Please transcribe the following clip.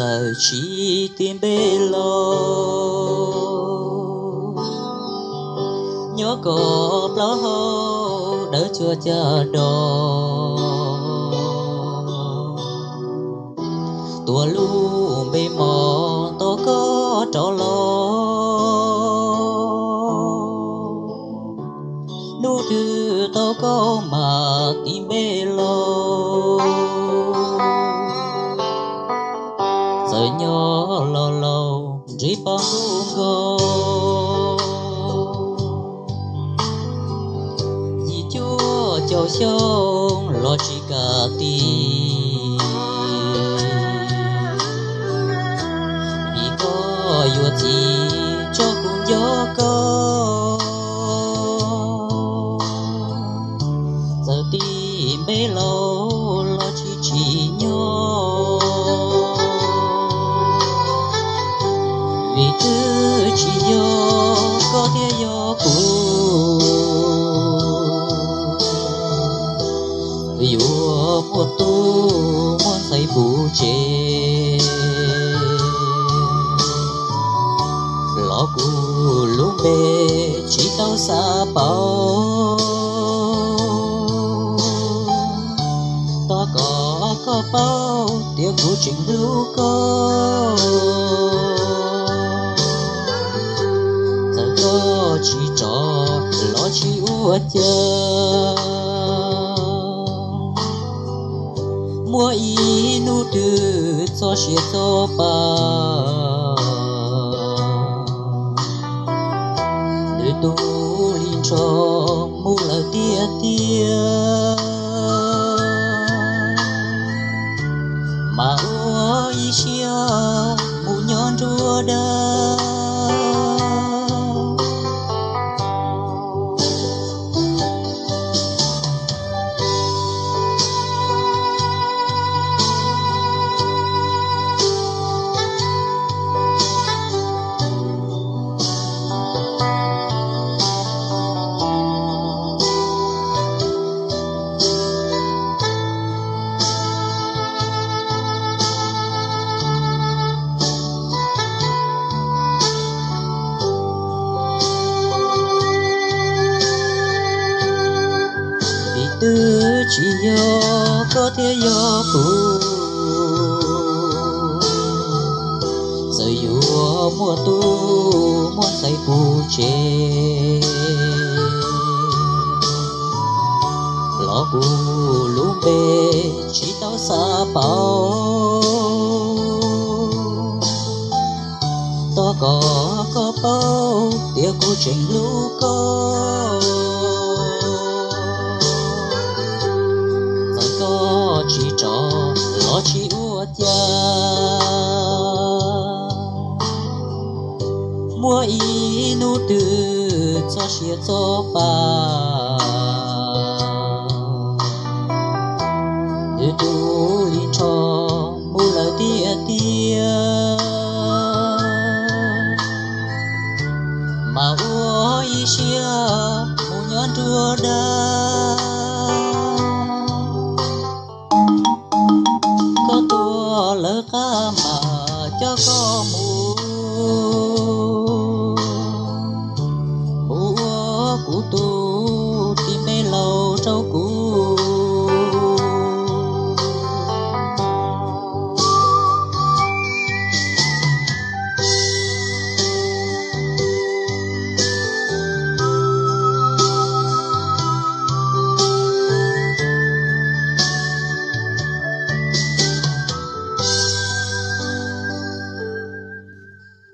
tawm tsis ti npe laus, nyob kom plaub hau dawb cuag caj dos. Tuav lub npe mos tos koj rov los, hnub twg tau koj mam ti npe laus. Txawm nyob laus laus ntsib poj nkuj nkaus, yim cuaj caum xyoo los tsis kam ti, vim koj yuav txiv tso kuv nco koj. Txawm ti npe laus los tsis tsim nyog, vim twb tsis yog koj thiaj yog kuv. Yuav muaj tub muaj ntxhais puv tsev, los kuv lub npe tsis tau xav pauv. Tos kom koj paub tias kuv tseem hlub koj. Txawm koj tsis rov los tsis ua cas, muaj ib hnub twg txog sia txog pa, nws tus hli nrho mus lawm tiag tiag, mas ua ib siab mus nyob nruab dawb. Vim twb tsis yog koj thiaj yog kuv, txawm yuav muaj tub muaj ntxhais puv tsev, los kuv lub npe tsis tau xav pauv. Tos kom koj paub tias kuv tseem hlub koj. Txawm koj tsis rov los tsis ua cas, muaj ib hnub twg txog sia txog pa, nws tus hli nrho mus lawm tiag tiag, mas ua ib siab mus nyob nruab dawb. Koj tuag lawv qab mas coj koj mus